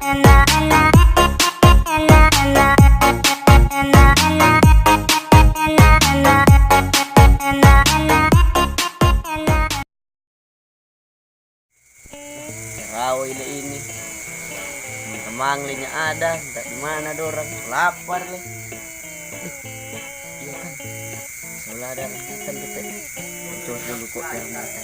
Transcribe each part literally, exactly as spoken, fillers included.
Rawa ile ini. Teman-teman le nya ada, entah di mana dorang. Lapar le. Iya kan? Soalnya ada rambutan kita. Cos dulu kok ke rambutan.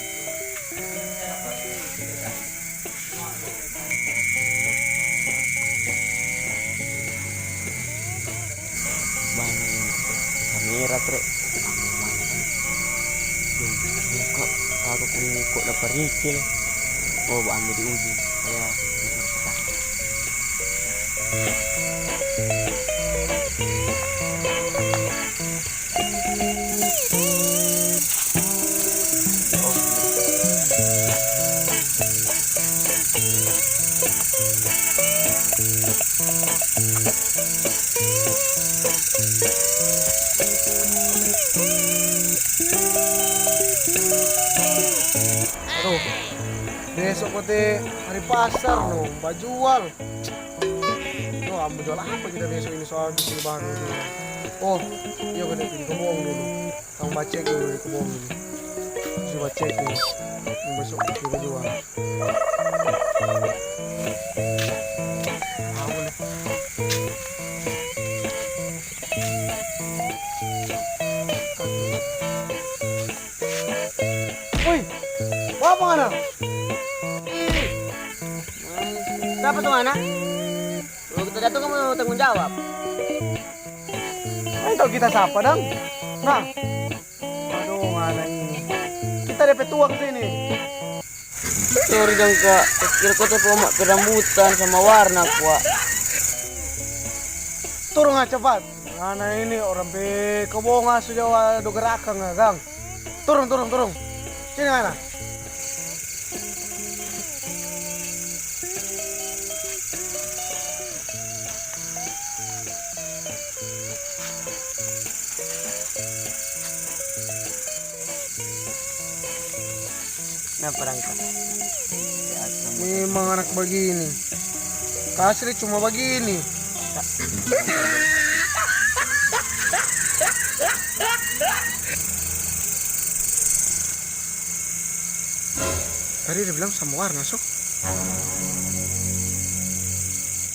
Bang, kamera, Tre. Duh, buka. Aku pung kok dapa rikil. Oh, ba ambe di ujung. Ya, bisa. Aduh, besok kote hari pasar no, bajual. No, mau jual apa kita besok ini soal di sini bahan ini? Oh, iya, kita di kebun dulu. Kang bacek dulu di kebun ini. Coba cek ini. Yang besok kita jual. Woi, apa ngana? Ih, siapa tuh ngana? Kalau kita jatuh, kamu tanggung jawab. Ayo, kita sapa dang? Nah, aduh, ngana ini. Kita depe tuang sini. Sori dang, Kak. Kira kau tadi mau pe rambutan sama warna, kwa. Turun ah, cepat. Ngana ini orang pe kobonga sudah do gerakang, gang. Turun, turun, turun. Sini ngana. Nah, perangkat. Memang anak begini. Kasih cuma begini. Tadi dia bilang sama warna, so.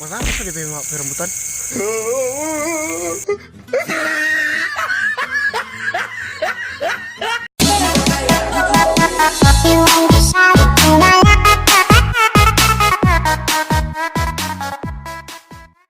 Warna apa, so, dia pe ma-, pe rambutan?